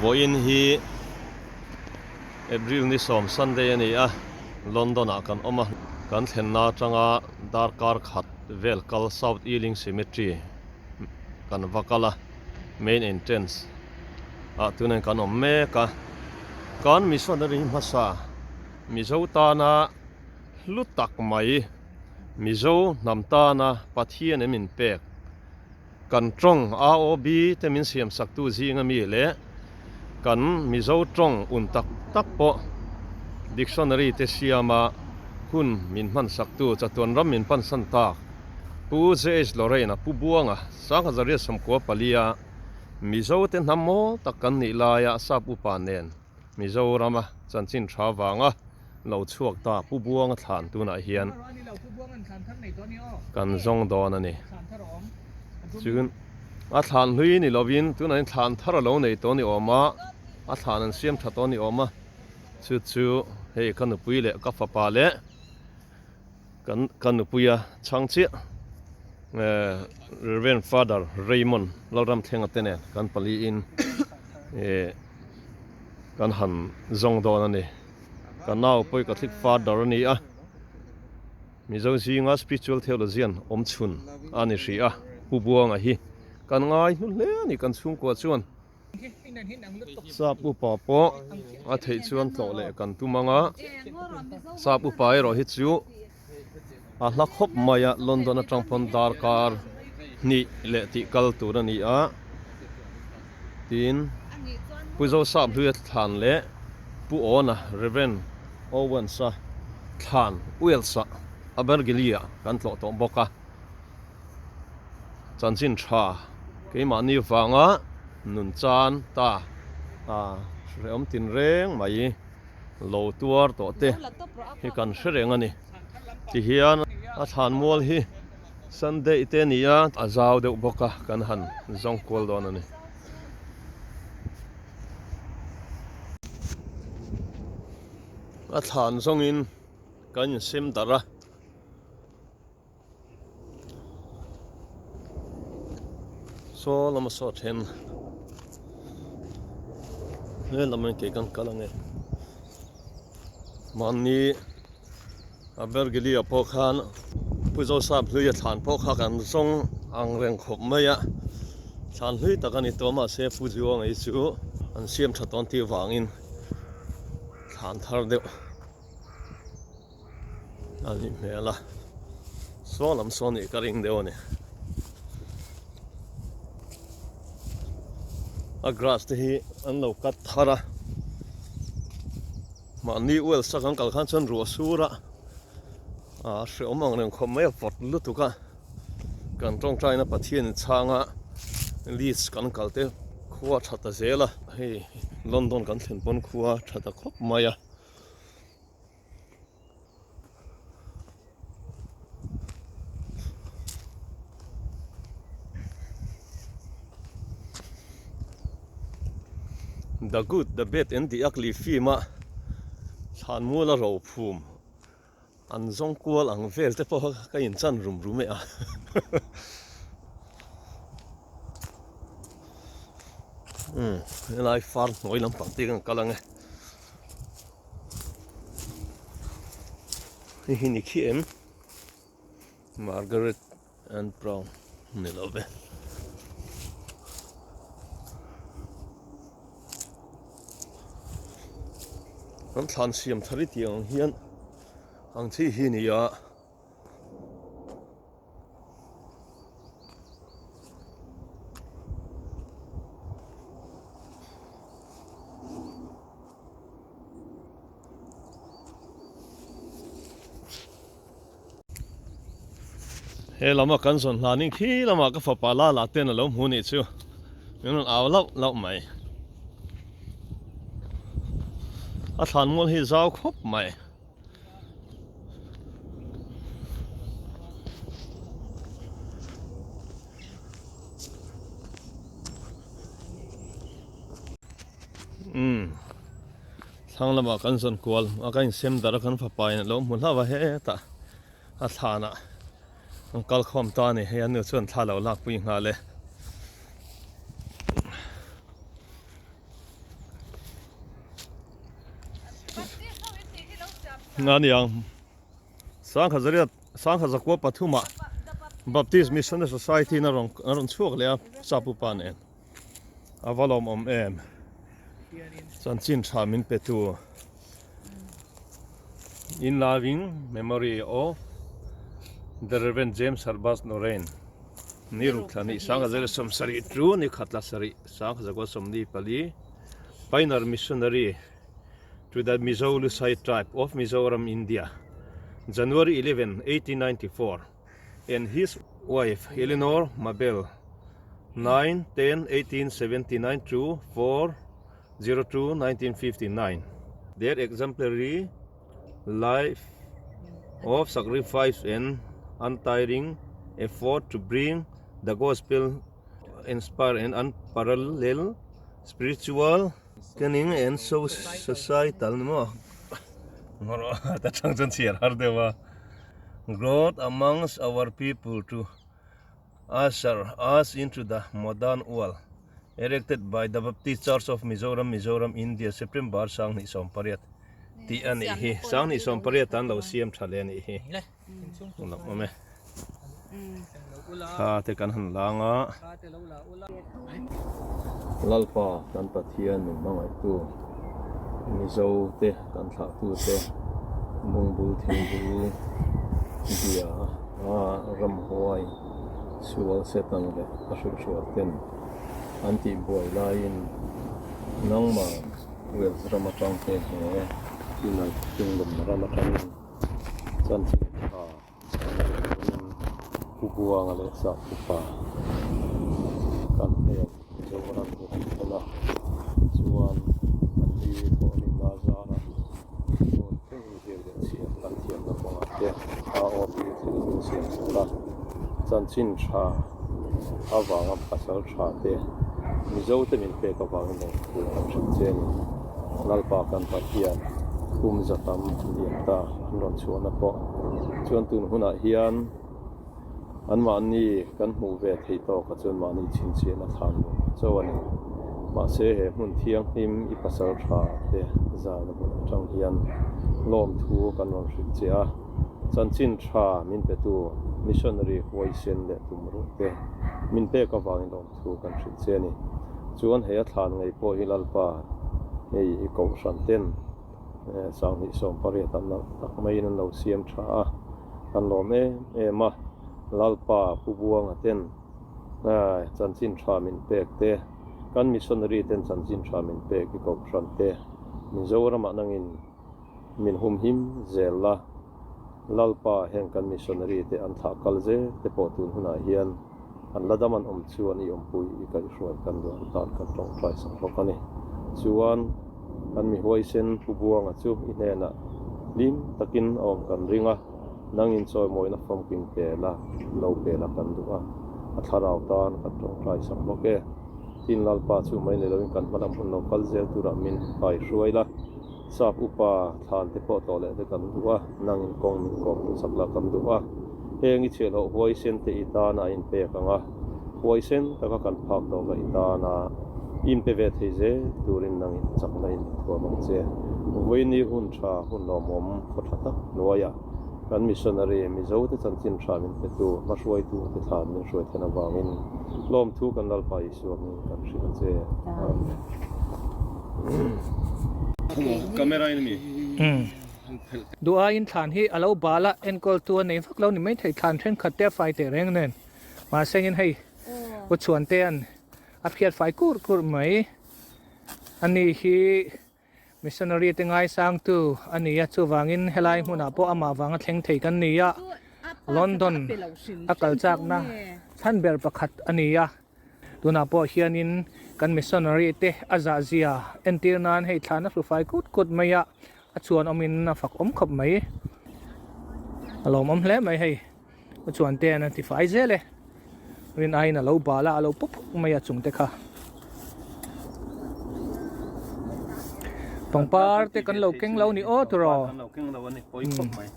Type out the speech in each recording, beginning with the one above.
Vawiin hi April ni sawm Sunday a ni a, London ah kan awm a, kan thlenna atanga darkar khat vel kal South Ealing Cemetery kan va kal a, main entrance ah tunah kan awm mek a, kan missionary hmasa Mizo tana hlu tak mai, Mizo hnam tana Pathian em inpek. Kan tawng AOB te min siam saktu zinga mi leh kan Mizo tawng un tak tak pawh dictionary te siama hun min hman saktu chatuan ram min pansan tak Pu JH Lorraine-a Pu Buanga Sanghazaria Sawmkua palia Mizo te hnam mawl tak kan nih laia sap upa nen Mizorama chanchin tha vanga lo chhuak ta Pu Buanga thlan tunah hian kan zawng dawn a ni. Chun a thlan hlui ni lovin tunah hian thlan thar a lo nei tawh a ni awm a, a thlan an siam tha tawh a ni awm a, chu chu hei ka nupui leh ka fapa leh kan ka nupuia chhang chiah Rev Father Raymond Lalramthlenga te nen kan paliin eh kan han zawng dawn a ni. Ka nau pawh hi Catholic Father a ni a, Mizo zinga Spiritual Theologian awm chhun a ni hrih a, Pu Buanga hi kan ngai hnu hle a ni kan chhungkua chuan. Sap upa pawh a theih chuan tlawh leh kan tum ang a, sap upa erawh hi chu a hla khawp mai a, London atang pawn darkar hnih leh tih kal tur a ni a, tin Pu Zosap Hluia thlan leh Pu Awna Rev Owens-a thlan Wales-a Abergele-ah kan tlawh tawh bawk a. Chanchin tha keimahni vanga nun chan ta a hrehawm tin reng mai lo tuar tawh te hi kan hre reng a ni. Tihian a thlan mual hi Sunday te a ni a, a zau deuh bawk a kan han zawng kual dawn a ni. A thlan zawngin kan insim darh a. Saw lama saw then he lam in kei kan kal ange mahni a Bergelia pawh khan Pu Joseph hlui a thlan pawh kha kan zawng ang reng khawp mai a thlan hlui tak a ni tawh mahse Pu Zuanga hi chu an siam tha tawn tih vangin thlan thar deuh. A nih hmel a, saw lam saw nih ka ring deuh a ni. A grass te hi an lo cut thar a, mahni Wales a kan kal khan chuan ruah sur a, a hreawm ang reng khawp mai a vawt lutuk a, kan tawngtaina Pathian in chhang a, Leeds kan kal te khua tha ta zel a, hei London kan thlen pawn khua tha ta khawp mai a. The Good, The Bad and The Ugly film a thlanmual a ro phum an zawng kual ang vel te pawh ka inchan rum rum e a. Umm helai far hnuai lampang te kan kal ang e. Hei hi ni khi em Margaret and Brown ni lo ve. Kan thlan siam thar i tih ang hian ang chi hi ni a. He lama kan zawn hlanin khi lamah ka fapa la la ten a lo hmu nih chu min rawn au lauh lauh mai. A thlan mual hi zau khawp mai. Umm thlang lamah kan zawn kual a ka insem darh a kan fapa in a lo hmu hlauh a hetah a thlanah an kal khawm ta a ni hei a nu chuan thla lo lakpui nghal e. Nga niang sangha zariat sangha zakua pathuma Baptist Missionary Society na rawn a rawn chhuak leh a sap upa nen a va lawmawm em chanchin tha min pe tu in loving memory of the Reverend James Herbert Noren ni ruk thla ni sangha zariat sawmsarih chu ni khatla sarih sangha zakua sawmli pali Pioneer Missionary to the Mizo Lusai tribe of Mizoram, India, January 11, 1894, and his wife Eleanor Mabel, 9, 10, 1879 to 4, 02, 1959. Their exemplary life of sacrifice and untiring effort to bring the gospel inspire an unparalleled spiritual Caning and societal ni maw ta tang chuan chhiar har deuh a growth amongst our people to usher us into the modern world erected by the Baptist Church of Mizoram Mizoram India September 2018 tih a nih hi 2018 an lo siam tha leh a nih hi. Awm e. Thla te kan han lang a. Lalpa kan Pathian min hmangaihtu Mizo te kan thlahtu te Bungbul thingbul bia a ramhuai sual Satan leh a hrilhrual ten an tih buai laiin nangmah Wales ram atang te he United Kingdom ram atangin Chanchin tha turin Pu Buanga leh Sah Upa kan hnen Mizoram hi an thlen a, chuan an ni thawhrimna zarah tun thlengin ziak leh chhiar kan thiamna kawngah te a awm hi thleng in siam sak a. Chanchin tha avanga pasal tha te Mizo te min pek avangin engthil kan hrilh che a ni. Lalpa kan Pathian kum za tam lian ta an rawn chhuahna pawh chuan tun hunah hian anmahni kan hmuh ve theih tawkah chuan mahni chhinchhiahna thlan lo chauh a ni. Mahse he hmun thianghlim i pasal tha te zaina hmun atang hian lawmthu kan rawn hrilh che a, chanchin tha min petu missionary huaisen leh tumruh te min pek avangin lawmthu thu kan hrilh che a ni. Chuan hei a thlan ngei pawh hi Lalpa hei i kohhran ten 28 an nalh tak maiin an lo siam tha a, kan lawm em em a, Lalpa Pu Buanga ten chanchin tha min pek te, kan missionary ten chanchin tha min pek i kohhran te Mizoramah nangin min humhim zel la, Lalpa heng kan missionary te an thlah kal zel te pawh tun hunah hian an la dam an awm chuan i awmpui i kaihhruai kan duh an tan kan tawngtai sak bawk a ni. Chuan kan mi huaisen Pu Buanga chu i hnenah hlim takin a awm kan ring a, nangin chawimawina famkim pe la, lo pe la kan duh a, a thlarau tan kan tawngtai sak bawk e. Tin Lalpa chu mai ni loin kan hmalam hun lo kal zel turah min kaihruai la. Sap upa thlan te pawh tawh leh te kan duh a, nangin kawng min kawm duh sak lah kan duh a. Heng i chhiahhlawh huaisen te i tan a inpek ang a, huaisen taka kan phak tawk a i tan a inpe ve thei zel turin nangin chakna in min thuam ang che. Vawiini hun tha hun lawmawm khaw tha tak hnuaiah kan missionary Mizo te chanchin tha min petu hmahruaitu te thlan min hruai then avangin lawmthu kan Lalpa Isua hming kan hrilh a che. Amen. Camera in mi. Duh aiin thlan hi a lo bal a, enkawl tu a nei vak lo ni maithei, thlan thenkhat te a fai teh reng nen. Mahse engin hei U Chhuantea'n a phiat fai kur kur mai. Ani hi missionary te ngaisangtu a ni a, chuvangin helai hmunah pawh amah vanga thleng thei kan ni a, London a kal chakna chhan ber pakhat a ni a. Tunah pawh hianin kan missionary te a zah zia entir nan hei thlan a hrufai kut kut mai a, a chuan awmin a fak awm khawp mai. A lawmawm hle mai hei, a chuan te an ti fai zel e. Rin aiin a lo bal a, a lo pawp phuk mai a chung te kha. Pangpar te kan lo keng lo ni aw turaw. Kan lo keng lo a ni, pawi khawp mai.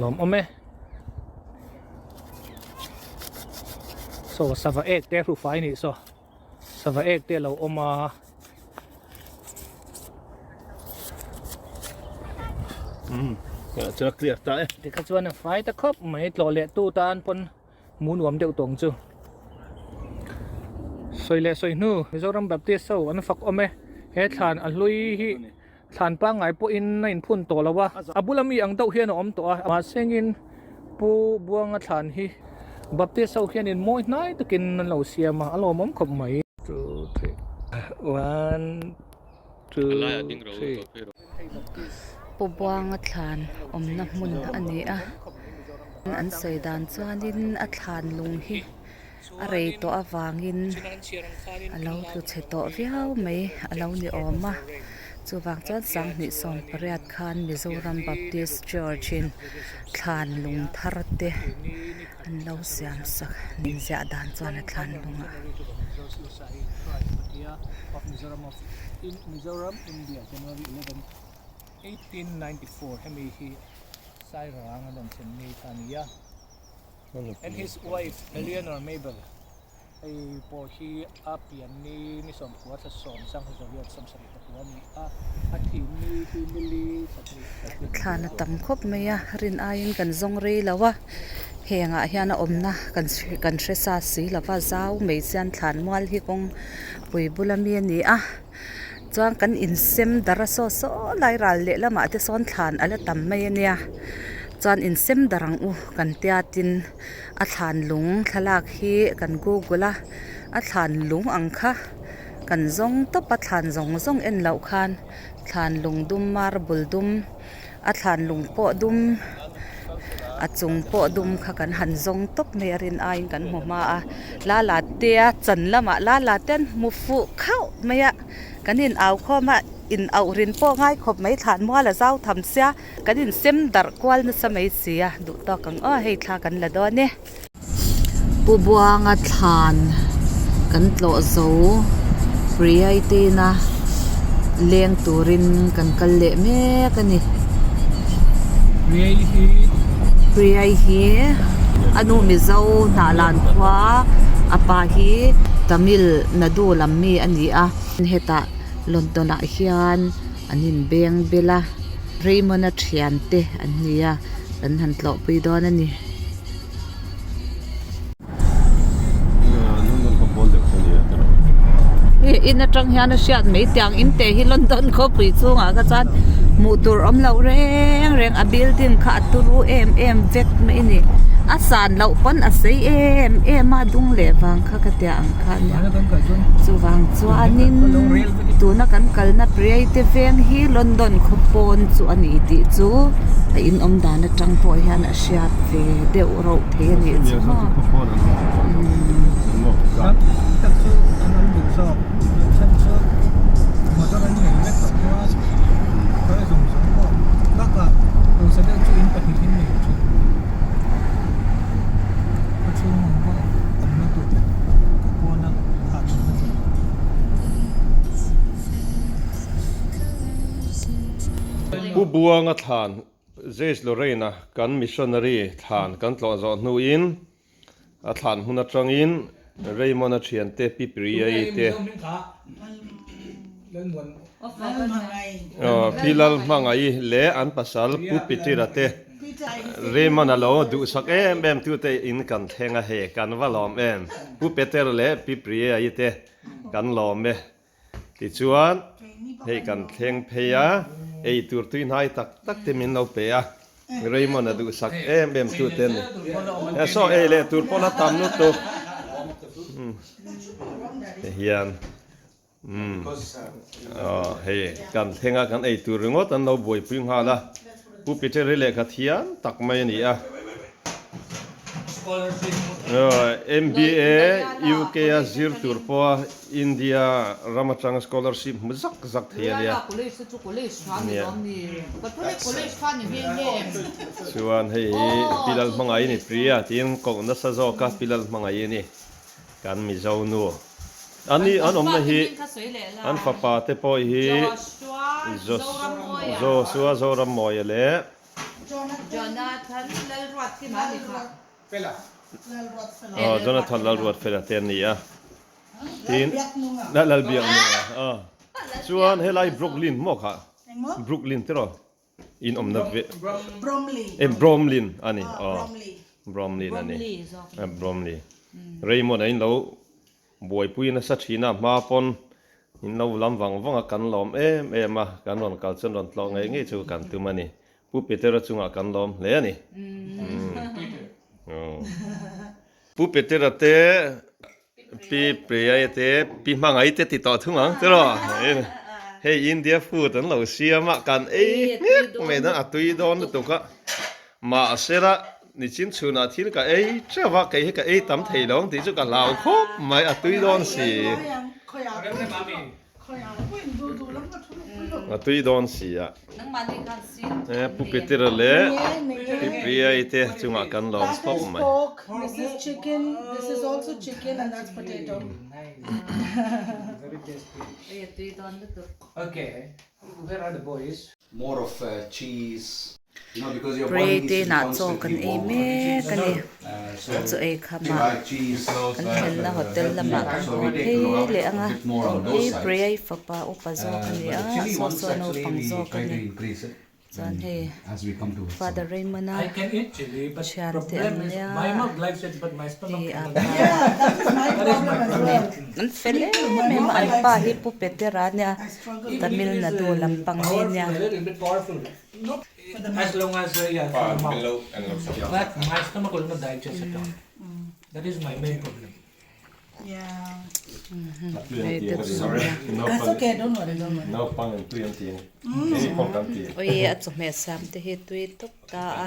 Lawm awm e. Saw sava ek te hru fai nih saw sava ek te a lo awm a. Umm chuan a clear ta e. Tikha chuan a fai ta khawp mai tlawh leh tu tan pawn mu nuam deuh tawng chu. Sawi leh sawi hnu Mizoram Baptist ho an fak awm e he thlan a hlui hi Thlan pangngai pawhin a inphun tawh lo a, a bula mi ang deuh hian a awm tawh a, mahsengin Pu Buanga thlan hi Baptist ho hianin mawi hnai takin an lo siam a, a lawmawm khawp mai. Two, three, one, two, three. Pu Buanga thlan awmna hmun a ni a, an sawi dan chuanin a thlan lung hi a rei tawh avangin a lo tlu chhe tawh viau mai a lo ni awm a chuvang chuan sanghnih sawm pariat khan Mizoram Baptist Church in thlan lung thar te an lo siam sak nin ziah dan chuan a thlan lungah. And his wife Eleanor Mabel hei pawh hi a pian ni ni sawmkua thla sawm sang zawriat sawmsarih pakua a ni a, a thih ni hi nili thla hnih. Thlan a tam khawp mai a, rin aiin kan zawng rei lo a, hengah hian a awmna kan kan hre sa si lo va, zau mai chian thlan mual hi kawng pui bula mi a ni a, chuan kan insem dar a saw saw lai ral lehlamah te sawn thlan a la tam mai a nia. Chuan insem dar ang u kan tia tin a thlan lung thlalak hi kan google a, a thlan lung ang kha kan zawng tawp a thlan zawng zawng en loh khan thlan lung dum marble dum a thlan lung pawh dum a chung pawh dum kha kan han zawng tawp mai a rin aiin kan hmu hma a la la te a chan lamah la la te an hmu fuh khauh mai a kan in au khawm a in auh rin pawh ngai khawp mai thlan mual a zau tham sia. Kan insem darh kual nasa mai si a, duh tawk ang aw hei thla kan la dawn e. Pu Buanga thlan kan tlawh zo Priya te ina leng turin kan kal leh mek a ni. Priya hi a nu Mizo Hnahlan khua a pa hi Tamil Nadu lam mi a ni a, hetah London ah hian an inbeng bel a. Raymond-a thiante an ni a, kan han tlawhpui dawn a ni. Hei in atang hian a hriat mai tiang in te hi London khawpui chungah kha chuan hmuh tur awm loh reng reng a building kha a turu em em vek mai a ni. A san loh pawn a sei em em a dung leh vang kha ka tia ang kha a nia. Chuvang chuanin tuna kan kalna Priaite veng hi London khaw pawn chu a ni tih chu a in awm dan atang pawh hian a hriat ve deuh rauh thei a nih chu maw. Pu Buanga thlan Jace Lorraine-a kan missionary thlan kan tlawh zawh hnuin a thlan hmun atangin Raymond-a thiante Pi Priya-i te Pi Lalhmangaih leh an pasal Pu Peter-a te Raymond a lo duhsak em em tute in kan thleng a hei kan va lawm em Pu Peter leh Pi Priya-i te kan lawm e tichuan hei kan thleng phei a ei tur tui hnai tak tak te min lo pe a Raymond a duhsak em em tute a ni he saw ei leh tur pawn a tam lutuk hian. Umm aw hei kan thleng a kan ei tur ringawt an lo buaipui nghal a Pu Peter hi lehkha thiam tak mai a ni a MBA UK a zir tur pawha India ram atanga scholarship hmu zak zak thei a nia chuan hei hi Pi Lalhmangaih a ni Priya tiin koh nasa zawk a Pi Lalhmangaih a ni. Kan Mizo nu ani an awmna hi an fapa te pawh hi Joshua Zorammawia leh Aw Jonathan Lalruatfela te an ni a. Tin Lalbiaknunga aw chuan helai Brooklyn maw kha Brooklyn tiraw in awmna ve e Bromlin a ni aw Bromlin a ni Bromley Raymond a in lo buaipui nasa thin a hma pawn in lo lam vang vang a kan lawm em em a kan rawn kal chuan rawn tlawh ngei ngei chu kan tum a ni Pu Petera chungah kan lawm hle a ni. Pu Petera te Pi Priya te Pi Hmangaih te ti tawh thung ang tiraw hei India food an lo siam a kan ei hmek mai dawn a tui dawn lutuk a mahse la nichin chhunah thil ka ei teuh a kei hi ka ei tam thei lo ang tih chu ka hlau khawp mai a tui dawn si. A tui dawn si a. E Pu Petera leh Pi Priya-i te chungah kan lawm khawp mai. Pray te inah chaw kan ei mek a ni. Chaw ei khamah kan thlenna hotel lamah kan haw phei leh ang a. Hei Pray fapa upa zawk a ni a, saw saw naupang zawk a ni. Chuan hei Father Raymond-a thian te an nia hei a pa an fel em em a, an pa hi Pu Petera a nia. Tamil Nadu lampang hi nia. Oi a chawhmeh siam te hi tui tawp ta a.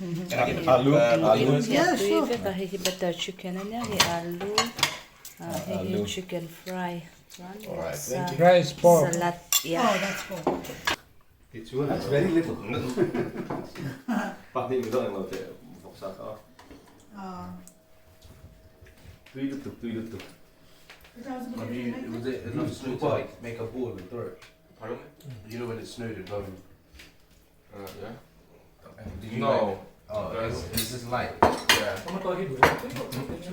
Engkim hi a tui vek a hei hi butter chicken a nia hei alu hei hi chicken fry. Rice pork. Salad, yeah. Oh, that's pork. That's very little. Pahnih mi dawh englo teh vawksa kha aw. Tui lutuk, tui lutuk. Was it enough snow to like make a ball and throw it? Pardon me? You know when it snowed in Birmingham? Yeah. Did you No. Like, oh, it's just light. Yeah.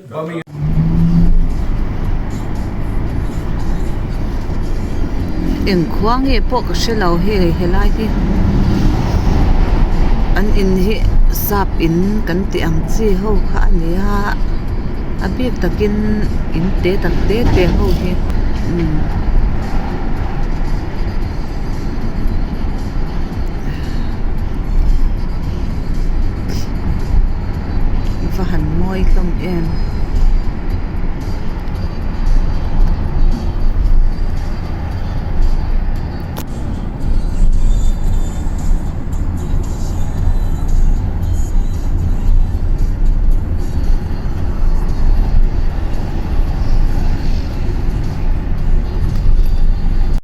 Birmingham. Eng khua nge pawh ka hre lo hei helai hi an in hi sap in kan tih ang chi ho kha a ni a a bik takin in te tak te te ho hi umm. Va han mawi hlawm em.